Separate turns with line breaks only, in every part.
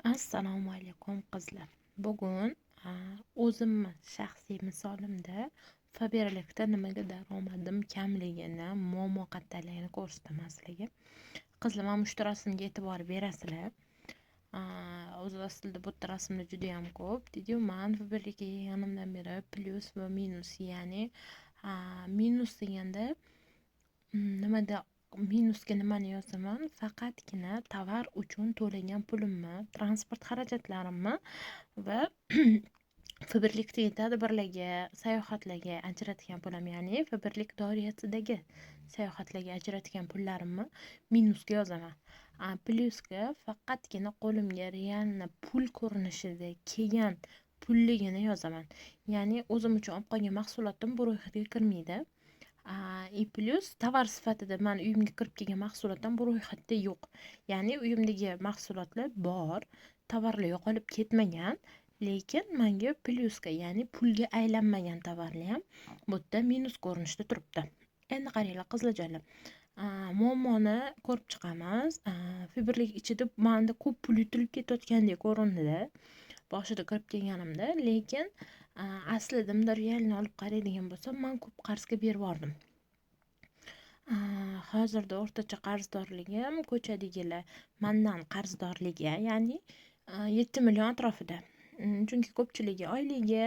Assalomu alaykum, qizlar. Bugun o'zimni shaxsiy misolimda Faberlikda nimaga daromadim kamligini, muammo qayerdaligini ko'rsataman sizlarga. Qizlar, mana shu rasmga e'tibor berasizlar. O'zi aslida bu yerda rasmlar juda ham ko'p. Deydiyu, man Faberlikka kelganimdan beri plyus va minus, ya'ni minus deganda nimada, minusga nimani yozaman? Faqatgina tovar uchun to'lagan pulimni, transport xarajatlarimni va Faberlikdagi tadbirlarga, sayohatlarga ajratgan pulim, ya'ni Faberlik doirasidagi sayohatlarga ajratgan pullarimni minusga yozaman. Plyusga faqatgina qo'limga реально pul ko'rinishida kelgan pulligini yozaman. Ya'ni o'zim uchun olib qolgan mahsulotim bu ro'yxatga kirmaydi. И plyus tovar sifatida mani uyimga kirib kelgan mahsulot ham bu ro'yxatda yo'q. Ya'ni uyimdagi mahsulotlar bor, tovarlar yo'qolib ketmagan, lekin manga plyusga, ya'ni pulga aylanmagan tovarlar ham bu yerda minus ko'rinishda turibdi. Endi qaranglar, qizlarjonlar, muammoni ko'rib chiqamiz. Faberlik ichida manda ko'p pul yutilib ketayotgandek ko'rindida boshida kirib kelganimda, lekin aslida bunday реально olib qaraydigan bo'lsam, man ko'p qarzga berib yubordim. Hozirda o'rtacha qarzdorligim ko'chadagilar mandan qarzdorligi, ya'ni 7 million atrofida. Chunki ko'pchiligi oyligi,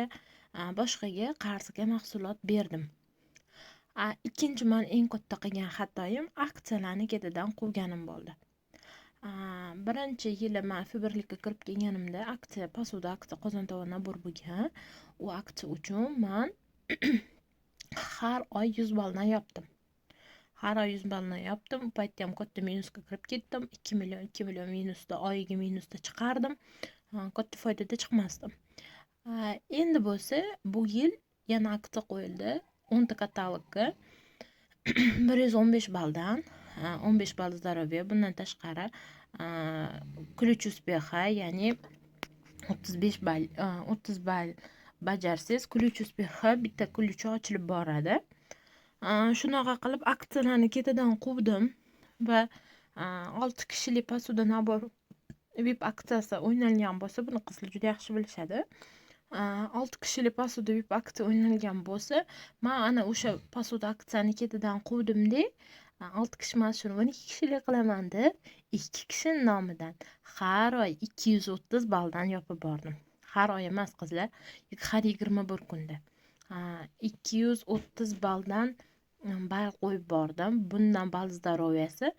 boshqaga qarzga mahsulot berdim. Ikkinchi man eng katta qilgan xatoyim aksiyalarni ketidan quvganim bo'ldi. Birinchi yili man Faberlikka kirib kelganimda aksiya, посуда aksiya, qozon tova набор bo'lgan. U aksiya uchun man har oy 100 balldan yopdim. Har oy 100 balldan yopdim. U paytda ham katta minusga kirib ketdim. 2 million, 2 million minusda, oyiga minusda chiqardim. Katta foydada chiqmasdim. Endi bo'lsa bu yil yana aksiya qo'yildi. 10 ta katalogga 115 balldan, 15 ball здоровье, bundan tashqari ключ успеха, ya'ni 35 ball, 30 ball bajarsangiz, ключ успеха bitta ключ i ochilib boradi. Shunaqa qilib aksiyalarni ketidan quvdim va olti kishilik посуда набор VIP aksiyasi o'ynalgan bo'lsa, buni qizlar juda yaxshi bilishadi. Olti kishilik посуда VIP aksiya o'ynalgan bo'lsa, man ana o'sha посуда aksiyani ketidan quvdimda, olti kishi emas, shuni 12 kishilik qilaman deb, ikki kishini nomidan har oy 230 balldan yopib bordim. Har oy emas, qizlar, har 21 kunda 230 balldan ball qo'yib bordim. Bundan ball здоровья si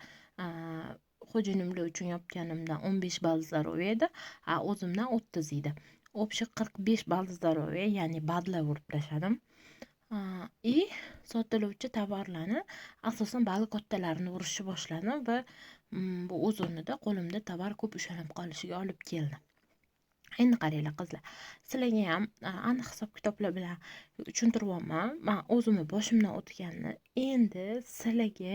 xo'jayinimlar uchun yopganimdan 15 ball здоровье edi, a o'zimdan 30 edi. Общий 45 ball здоровье, ya'ni badla urib tashladim. И sotiluvchi tovarlarni, asosan bali kattalarini urishni boshladim va bu o'z o'rnida qo'limda tovar ko'p ushlanib qolishiga olib keldi. Endi qaranglar, qizlar, sizlarga ham aniq hisob kitoblar bilan tushuntiryapman man o'zimni boshimdan o'tganini. Endi sizlarga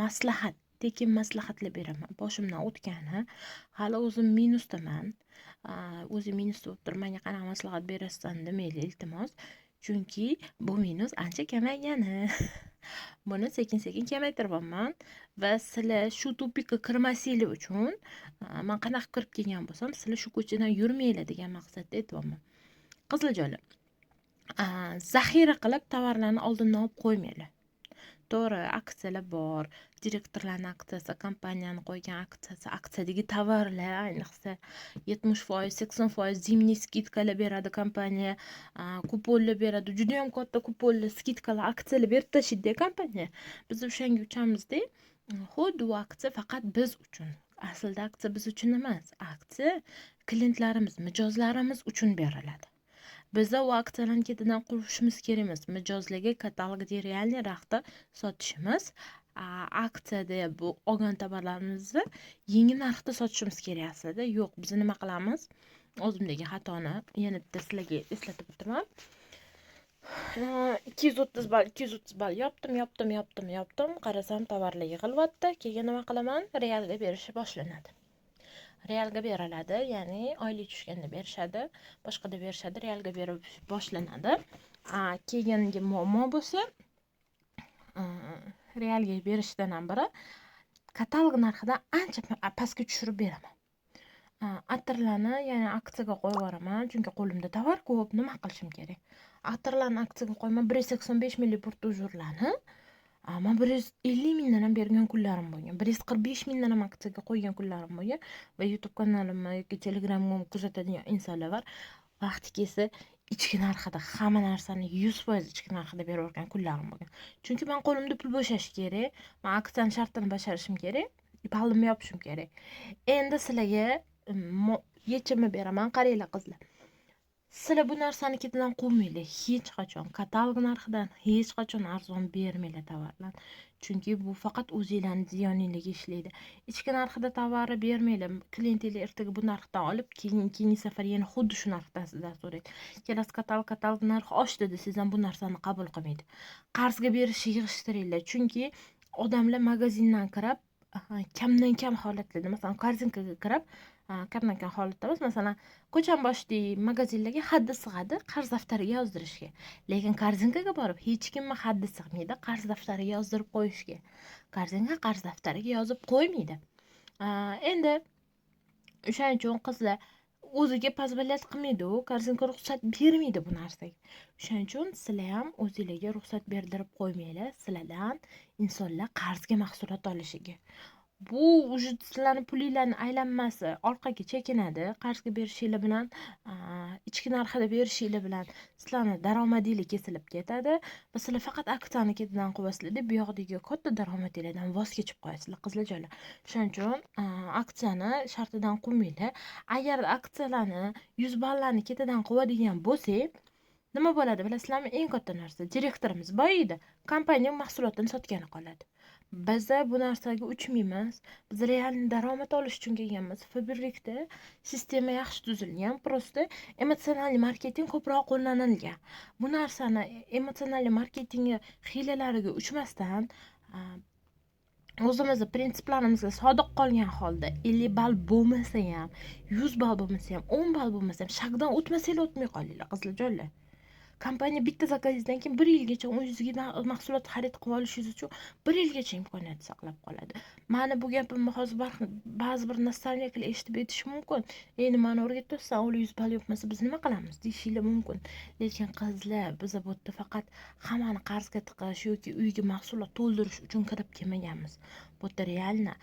maslahat, tekin maslahatlar beraman, boshimdan o'tgani. Hali o'zim minusdaman. O'zi minusda bo'lib turib, manga qanaqa maslahat berasan demanglar, iltimos, chunki bu minus ancha kamaygani, buni sekin sekin kamaytiryapman va sizlar shu тупик ka kirmasliklar uchun, man qanaqa kirib kelgan bo'lsam, sizlar shu ko'chadan yurmanglar degan maqsadda aytyapman. Qizlarjonlar, zaxira qilib tovarlarni oldindan olib qo'ymanglar. To'g'ri, aksiyalar bor, direktorlarni aksiyasi, kompaniyani qo'ygan aksiyasi, aksiyadagi tovarlar, ayniqsa 70%, 80% зимний скидка lar beradi kompaniya, kuponlar beradi, judayam katta kuponlar, скидка lar, aksiyalar berib tashlaydida kompaniya. Biz o'shanga uchamizda, xuddi u aksiya faqat biz uchun. Aslida aksiya biz uchun emas, aksiya klientlarimiz, mijozlarimiz uchun beriladi. Biza u aksiyalarni ketidan quvishimiz kerak emas. Mijozlarga katalogdagi реальный narxda sotishimiz, aksiyada bu olgan tovarlarimizni yangi narxda sotishimiz kerak aslida. Yo'q, biz nima qilamiz? O'zimdagi xatoni yana bitta sizlarga eslatib o'taman. 230 ball, 230 ball yopdim, yopdim, yopdim, yopdim. Qarasam, tovarlar yig'ilyapti. Keyin nima qilaman? Realga berishi boshlanadi. Realga beriladi, ya'ni oylik tushganda berishadi, boshqada berishadi, realga berib boshlanadi. Keyingi muammo bo'lsa, realga berishdan ham biri katalog narxidan ancha pastga tushirib beraman. Atirlarni ya'ni aksiyaga qo'yib yuboraman, chunki qo'limda tovar ko'p, nima qilishim kerak? Atirlarni aksiyaga qo'yaman, 185 minglik purtujurlarni man 150 mingdan ham bergan kunlarim bo'lgan, 145 mingdan ham aksiyaga qo'ygan kunlarim bo'lgan. Va YouTube kanalimni yoki Telegramimni kuzatadigan insonlar bor. Vaqti kelsa ichki narxida hamma narsani 100% ichki narxida beravergan kunlarim bo'lgan. Chunki man qo'limda pul bo'shashi kerak, man aksiyani shartini bajarishim kerak, ballimni yopishim kerak. Endi sizlarga yechimni beraman. Qaranglar qizlar, sizlar bu narsani ketidan quvmanglar hech qachon, katalog narxidan hech qachon arzon bermanglar tovarlarni, chunki bu faqat o'zinglarni ziyoninglarga ishlaydi. Ichki narxida tovarni bermanglar, klientinglar ertaga bu narxdan olib, keyin keyingi safar yana xuddi shu narxdan sizdan so'raydi. Kelasi katalog narxi oshdi desangiz ham bu narsani qabul qilmaydi. Qarzga berishni yig'ishtiringlar, chunki odamlar magazindan kirib kamdan kam holatlarda, masalan, korzinkaga kirib, kamdan kam holatda emas, masalan, ko'chani boshidagi magazinlarga haddi sig'adi qarz daftariga yozdirishga, lekin korzinkaga borib hech kimni haddi sig'maydi qarz daftariga yozdirib qo'yishga. Korzinka qarz daftariga yozib qo'ymaydi. Endi o'shaning uchun qizlar o'ziga позволять qilmaydi, u korzinka ruxsat bermaydi bu narsaga. O'shaning uchun sizlar ham o'zinglarga ruxsat berdirib qo'ymanglar sizlardan insonlar qarzga mahsulot olishiga. Bu уже sizlarni pulinglarni aylanmasi orqaga chekinadi. Qarzga berishinglar bilan, ichki narxida berishinglar bilan sizlarni daromadinglar kesilib ketadi va sizlar faqat aksiyani ketidan quvasizlarda, bu yoqdagi katta daromadinglardan voz kechib qo'yasizlar, qizlarjonlar. Shuning uchun aksiyani shartidan quvmanglar. Agar aksiyalarni 100 ballarni ketidan quvadigan bo'lsak, nima bo'ladi bilasizlarmi? Eng katta narsa, direktorimiz boyiydi, kompaniya mahsulotini sotgani qoladi. Biza bu narsaga uchmaymiz. Biz реальный daromad olish uchun kelganmiz. Faberlikda sistema yaxshi tuzilgan, просто эмоциональный marketing ko'proq qo'llanilgan. Bu narsani эмоциональный marketingga hiylalariga uchmasdan, o'zimizni prinsiplarimizga sodiq qolgan holda 50 ball bo'lmasa ham, 100 ball bo'lmasa ham, 10 ball bo'lmasa ham, шаг dan o'tmasanglar o'tmay qolinglar, qizlarjonlar. Kompaniya bitta zakazingizdan keyin bir yilgacha o'zingizga mahsulot xarid qilib olishingiz uchun bir yilgacha imkoniyat saqlab qoladi. Mani bu gapimni hozir ba'zi bir наставник lar eshitib aytishi mumkin. "Ey, nimani o'rgatyapsan, ular 100 ball yopmasa biz nima qilamiz?" deyishinglar mumkin. Lekin qizlar, biz bu yerda faqat hammani qarzga tiqish yoki uyga mahsulot to'ldirish uchun kirib kelmaganmiz. Bu yerda реально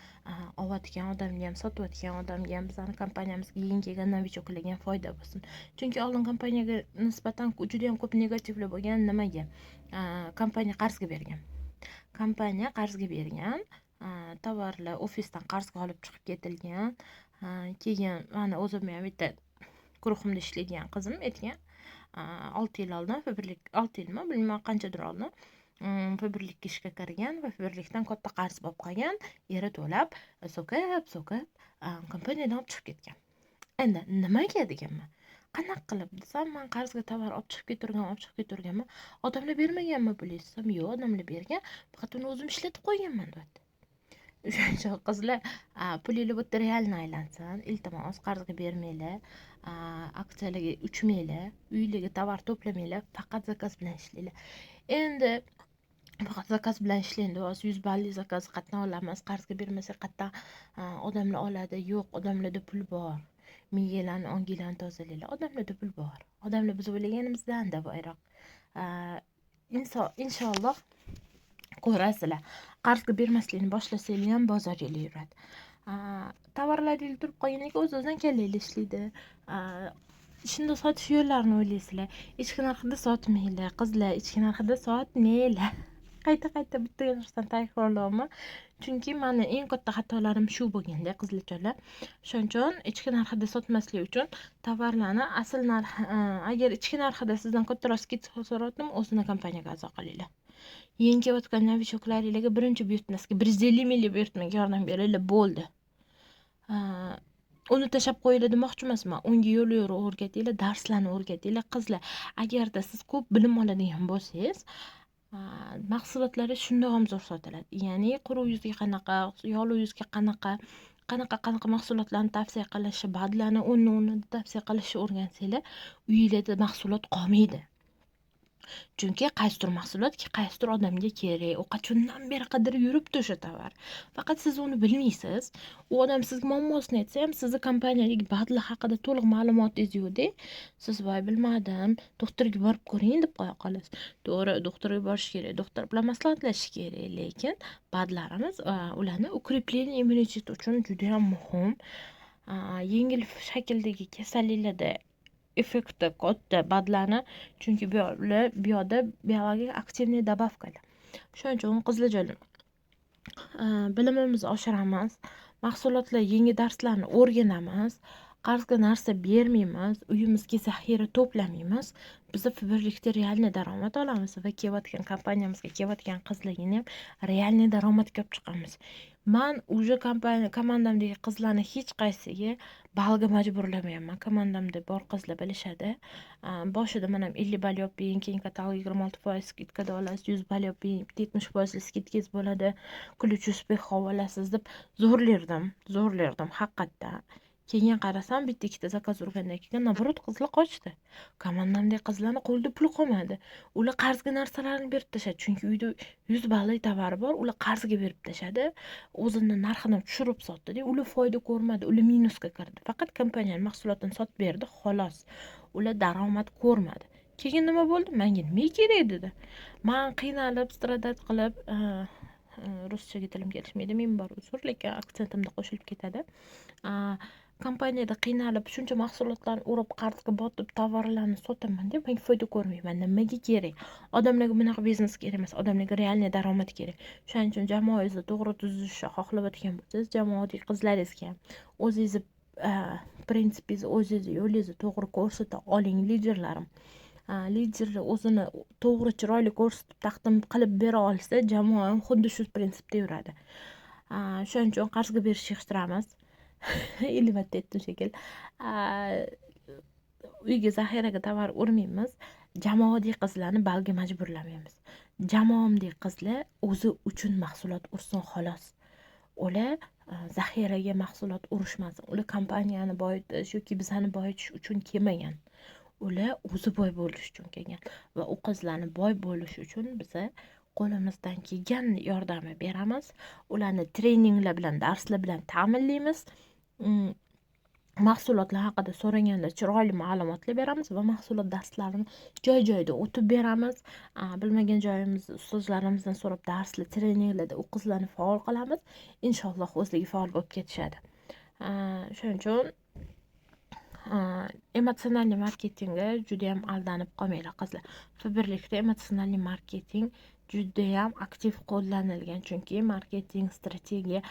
olayotgan odamga ham, sotayotgan odamga ham, bizani kompaniyamizga yangi kelgan новичок larga ham foyda bo'lsin. Chunki oldin kompaniyaga nisbatan judayam ko'p negativlar bo'lgan. Nimaga? Kompaniya qarzga bergan. Kompaniya qarzga bergan, tovarlar ofisdan qarzga olib chiqib ketilgan. Keyin mani o'zimni ham bitta guruhimda ishlaydigan qizim aytgan, 6 yil oldin Faberlik, 6 yilmi, bilmayman, qanchadir oldin Faberlikka ishga kirgan va Faberlikdan katta qarz bo'lib qolgan. Eri to'lab, so'kib, so'kib kompaniyadan olib chiqib ketgan. Endi nimaga deganman. Qanaqa qilib desam, man qarzga tovar olib chiqib ketavergan, olib chiqib ketaverganman. Odamlar bermaganmi pulingizni desam, yo'q, odamlar bergan, faqat uni o'zim ishlatib qo'yganman, deyapti. O'shaning uchun qizlar, pulinglar bu yerda реально aylansin. Iltimos, qarzga bermanglar, aksiyalarga uchmanglar, uylarga tovar to'plamanglar, faqat zakaz bilan ishlanglar. Endi faqat zakaz bilan ishlang deyapsiz, 100 balli zakaz qayerdan olamiz, qarzga bermasak qayerdan odamlar oladi? Yo'q, odamlarda pul bor. Miyalarni, onginglarni tozalanglar. Odamlarda pul bor. Odamlar biz o'ylaganimizdan-da boyroq. Inson inshaalloh ko'rasizlar. Qarzga bermaslikni boshlasanglar ham bozoringlar yuradi. Tovarlaringiz turib qolgandan keyin o'z-o'zidan kallanglar ishlaydi. Shunda sotish yo'llarini o'ylaysizlar. Ichki narxida sotmanglar, qizlar, ichki narxida sotmanglar. Qayta-qayta bitta narsani takrorlayapman. Chunki mani eng katta xatolarim shu bo'lganda, qizlarjonlar. Shuning uchun ichki narxida sotmaslik uchun tovarlarni asl narx, agar ichki narxida sizdan kattaroq скидка so'rayaptimi, o'zini kompaniyaga a'zo qilinglar. Yangi kelayotgan новичок laringlarga birinchi buyurtmasiga 150 minglik buyurtmaga yordam beringlar, bo'ldi. Uni tashlab qo'yinglar demoqchi emasman. Unga yo'l yo'riq o'rgatinglar, darslarni o'rgatinglar. Qizlar, agarda siz ko'p bilim oladigan bo'lsangiz, mahsulotlari shundoq ham zo'r sotiladi. Ya'ni quruq yuzga qanaqa, yog'li yuzga qanaqa, qanaqa-qanaqa mahsulotlarni tavsiya qilishi, БАД larni o'rni-o'rnida tavsiya qilishni o'rgansanglar, uyinglarda mahsulot qolmaydi. Chunki qaysidir mahsulot qaysidir odamga kerak. U qachondan beri qidirib yuribdi o'sha tovar. Faqat siz uni bilmaysiz. U odam sizga muammosini aytsa ham, sizni kompaniyadagi БАД lar haqida to'liq ma'lumotingiz yo'qda. Siz "Voy, bilmadim, doktorga borib ko'ring", deb qo'ya qolasiz. To'g'ri, doktorga borish kerak, doktor bilan maslahatlashish kerak, lekin БАД larimiz ularni укрепление иммунитета uchun judayam muhim. Yengil shakldagi kasalliklarda effekti katta БАД larni, chunki bu yoqda biologik активный добавка lar. Shuning uchun, qizlarjonim, bilimimizni oshiramiz, mahsulotlar, yangi darslarni o'rganamiz, qarzga narsa bermaymiz, uyimizga zaxira to'plamaymiz. Biza birlikda реальный daromad olamiz va kelayotgan kompaniyamizga kelayotgan qizlargina ham реальный daromadga olib chiqamiz. Man уже kompaniya, komandamdagi qizlarni hech qaysiga balga majburlamayapman. Komandamda bor qizlar bilishadi. Boshida man ham 50 ball yoping, keyin katalog 26% скидка da olasiz, 100 ball yoping, 70% скидка ngiz bo'ladi, ключ успеха olasiz deb zo'rlardim, zo'rlardim haqiqatdan. Keyin qarasam, bitta ikkita zakaz urgandan keyin, наоборот, qizlar qochdi. Komandamdagi qizlarni qo'lida pul qolmadi. Ular qarzga narsalarni berib tashladi, chunki uyda 100 ballik tovari bor, ular qarzga berib tashladi. O'zini narxini tushirib sotdida, ular foyda ko'rmadi, ular minusga kirdi. Faqat kompaniyani mahsulotini sotib berdi, xolos. Ular daromad ko'rmadi. Keyin nima bo'ldi? "Menga nima kerak?" dedi. Man qiynalib, страдать qilib, ruschaga tilim kelishmaydi, ming bor uzr, lekin aktsentimda qo'shilib ketadi. Kompaniyada qiynalib, shuncha mahsulotlarni urib, qarzga botib, tovarlarni sotaman deb men foyda ko'rmayman. Nimaga kerak? Odamlarga bunaqa biznes kerak emas, odamlarga реальный daromad kerak. Shuning uchun jamoangizni to'g'ri tuzishni xohlayotgan bo'lsangiz, jamoadagi qizlaringizga ham o'zingizni prinsipingizni, o'zingizni yo'lingizni to'g'ri ko'rsata oling, liderlarim. Liderlar o'zini to'g'ri, chiroyli ko'rsatib, taqdim qilib bera olsa, jamoa ham xuddi shu prinsipda yuradi. Shuning uchun qarzga berishni yig'ishtiramiz. 50 marta aytdim shekilli. Uyga zaxiraga tovar urmaymiz. Jamoadagi qizlarni balga majburlamaymiz. Jamoamdagi qizlar o'zi uchun mahsulot ursin, xolos. Ular zaxiraga mahsulot urishmasin. Ular kompaniyani boyitish yoki bizani boyitish uchun kelmagan. Ular o'zi boy bo'lish uchun kelgan va u qizlarni boy bo'lishi uchun biza qo'limizdan kelgan yordamni beramiz. Ularni treninglar bilan, darslar bilan ta'minlaymiz. Mahsulotlar haqida so'raganda chiroyli ma'lumotlar beramiz va mahsulot darslarini joy-joyida o'tib beramiz. Bilmagan joyimizni ustozlarimizdan so'rab, darslar, treninglarda u qizlarni faol qilamiz. Inshaalloh, o'zligi faol bo'lib ketishadi. Shuning uchun эмоциональный marketingga judayam aldanib qolmanglar, qizlar. Faberlikda эмоциональный marketing judayam aktiv qo'llanilgan, chunki marketing strategiya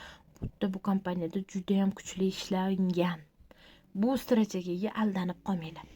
bu kompaniyada judayam kuchli ishlangan. Bu strategiyaga aldanib qolmanglar.